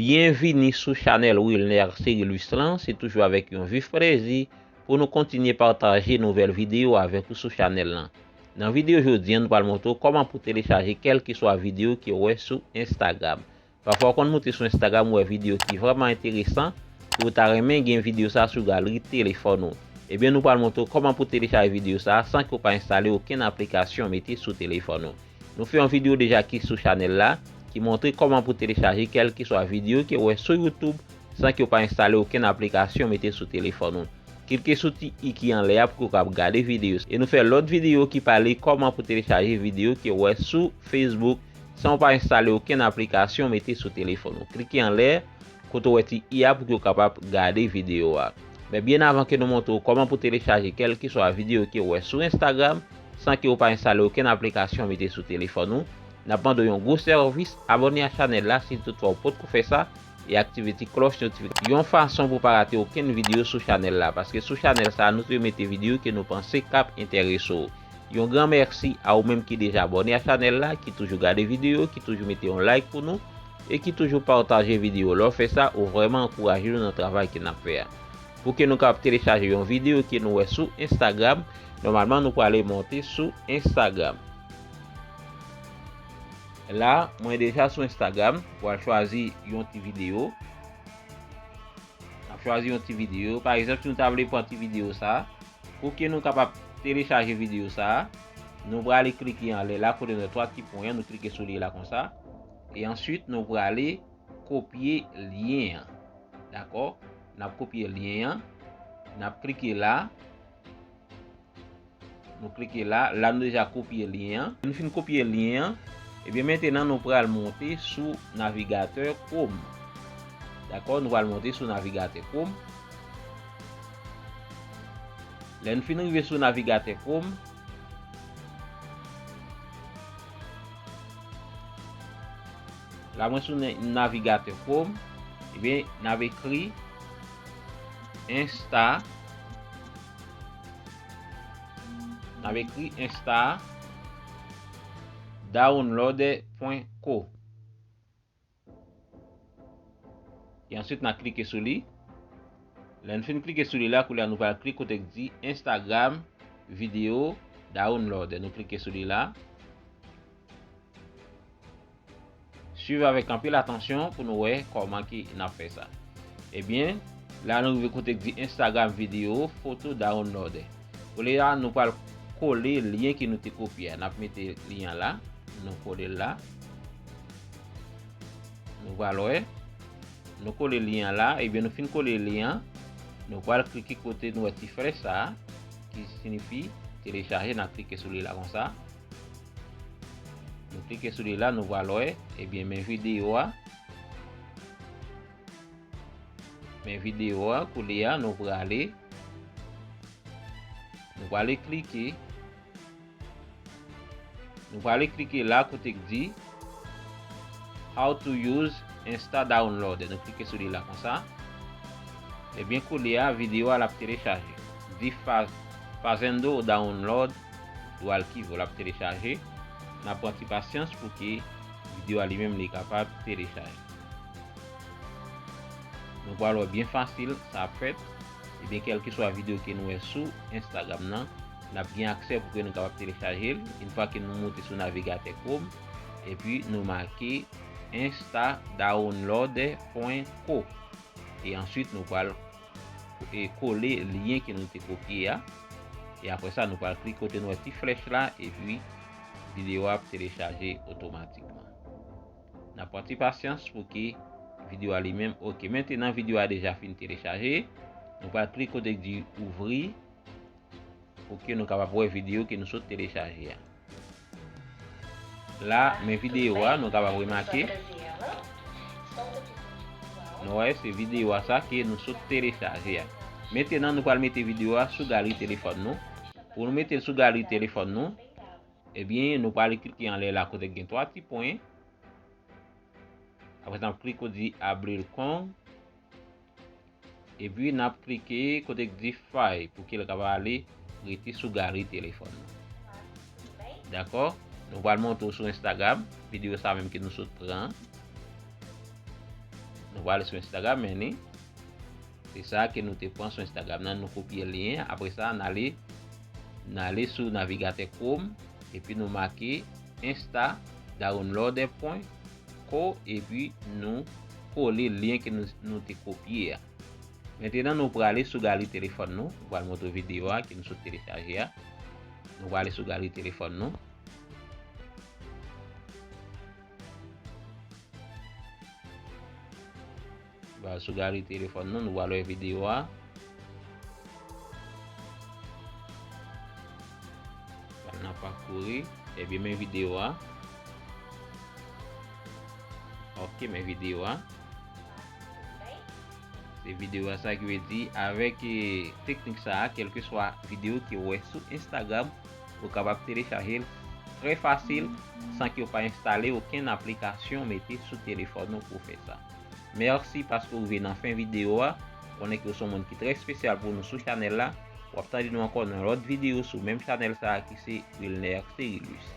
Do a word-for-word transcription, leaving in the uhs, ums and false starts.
Byenvini sou chanèl Wilner Cyrillus lan, se toujou avèk yon vif plezi pou nou kontinye pataje nouvèl videyo avèk ou sou chanèl lan. Nan videyo jodi a, nou pral montre w kòman pou telechaje kèlkeswa videyo ke w wè sou Instagram. Pafwa w konn moute sou Instagram, ou wè videyo ki vrèman enteresan, e ou ta renmen gen videyo sa sou galri telefòn ou. Ebyen, nou pral montre w kòman pou telechaje videyo sa san ke w pa enstale okenn aplikasyon mete sou telefòn ou. Nou fè yon videyo deja ki sou chanèl la, ki montre kòman pou telechaje kèlkeswa videyo ke w wè sou YouTube san ke w pa enstale okenn aplikasyon mete sou telefòn ou. Klike sou ti i ki anlè a pou ke w kab gade videyo. E nou fè lòt videyo ki pale kòman pou telechaje videyo ke w wè sou Facebook san w pa enstale okenn aplikasyon mete sou telefòn ou. Klike anlè kote w wè ti i a pou ke w kapab gade videyo a. Men byen avan ke nou montre w kòman pou telechaje kèlkeswa videyo ke w wè sou Instagram san ke w pa enstale okenn aplikasyon mete sou telefòn ou, n ap mande w yon gwo sèvis, abòne a chanèl la si toutfwa w potko fè sa, e aktive ti klòch notifikasyon yon fason pou w pa rate okenn videyo sou chanèl la, paske sou chanèl sa a nou toujou mete videyo ke nou panse k ap enterese w. Yon gran mèsi a ou menm ki deja abòne a chanèl la, ki toujou gade videyo, ki toujou mete yon like pou nou, e ki toujou pataje videyo. Lè w fè sa, ou vrèman ankouraje nou nan travay ke n ap fè a. Pou ke nou kapab telechaje yon videyo ke nou wè sou Instagram, nòmalman nou prale monte sou Instagram. La, mwen deja sou Instagram, pral chwazi yon ti videyo. N ap chwazi yon ti videyo. Pa egzanp, si nou ta vle pran ti videyo sa, pou ke nou kapab telechaje videyo sa, nou prale klike anlè la, kote nou wè twa ti pwen an, nou klike sou li la konsa. E answit, nou prale kopye lyen an. Dakò? N ap kopye lyen an. N ap klike la. Nou klike la. La, nou deja kopye lyen an. Nou fin kopye lyen an. Ebyen, mentenan, nou pral monte sou navigatè Chrome. Dakò? Nou pral monte sou navigatè Chrome. Lè n fin rive sou navigatè Chrome, la mwen sou na-, navigatè Chrome, ebyen, n ap ekri Insta, n ap ekri Insta download pwen co. E answit, n a klike sou li. Lè n fin klike sou li la, koulye a nou pral klike kote k di Instagram Video Download. Nou klike sou li la. Swiv avèk anpil atansyon pou nou wè kòman ke n ap fè sa. Ebyen, la nou rive kote k di Instagram Video Photo Download. Koulye a, nou pral kole lyen ke nou te kopye a. N ap mete lyen an la. Nou kole l la. Nou pral wè. Nou kole lyen an la. Ebyen, nou fin kole lyen an. Nou pral klike kote nou wè ti flèch sa a, ki siyifi telechaje. N a klike sou li la konsa. Nou klike sou li la, nou pral wè. Ebyen, men videyo a. Men videyo a, koulye a, nou prale. Nou prale klike. Nou prale klike la kote k di How to use Insta Download. Nou klike sou li la konsa. Ebyen, koulye a, videyo a l ap telechaje. Di fa-, fazendo download do arquivo, l ap telechaje. N ap pran ti pasyans pou ke videyo a li menm li kapab telechaje. Nou pral wè byen fasil sa ap fèt. Ebyen, kèlkeswa videyo ke nou wè sou Instagram nan, n ap gen aksè pou ke nou kapab telechaje l. Yon fwa ke nou moute sou navigatè Chrome, epi nou make insta download pwen co. E answit, nou pral, e, kole lyen ke nou te kopye a. E apre sa, nou pral klik kote nou wè ti flèch la, epi videyo a ap telechaje otomatikman. N ap pran ti pasyans pou ke videyo a li menm. Oke, mentenan videyo a deja fin telechaje. Nou pral klik kote k di ouvrir pou ke nou kapab wè videyo ke nou sot telechaje a. La, men videyo a, nou kapab remake. Nou wè, se videyo a sa ke nou sot telechaje a. Mentenan, nou pral mete videyo a sou galri telefòn nou. Pou nou mete l sou galri telefòn nou, ebyen, nou pral klike anlè la kote gen twa ti pwen. Apre sa, n ap klike kote di abrir con. Epi, n ap klike kote k di file pou ke l kapab ale rete sou galri telefòn nou. Dakò? Nou pral montre w sou Instagram, videyo sa menm ke nou sot pran. Nou prale sou Instagram, men li. Se sa ke nou te pran sou Instagram nan, nou kopye lyen an. Apre sa, n ale, n ale sou navigatè Chrome, epi nou make insta downloader point co, epi nou kole lyen ke nou, nou te kopye a. Mentnan, nou prale sou galri telefòn nou. Nou pral montre videyo a ke nou sot telechaje a. Nou prale sou galri telefòn nou. Ba sou galri telefòn nou, nou pral wè videyo a. Pral nan pakouri. Ebyen, men videyo a. Ok, men videyo a. Se videyo a, sa ki vle di, avèk, eh, teknik sa a, kèlkeswa videyo ke w wè sou Instagram, ou kapab telechaje l trè fasil, san ke w pa enstale okenn aplikasyon mete sou telefòn ou pou fè sa. Mèsi paske w rive nan fen videyo a. Konnen ke w se yon moun ki trè espesyal pou nou sou chanèl la. W ap tande nou ankò nan lòt videyo sou menm chanèl sa a ki se Wilner Cerilus.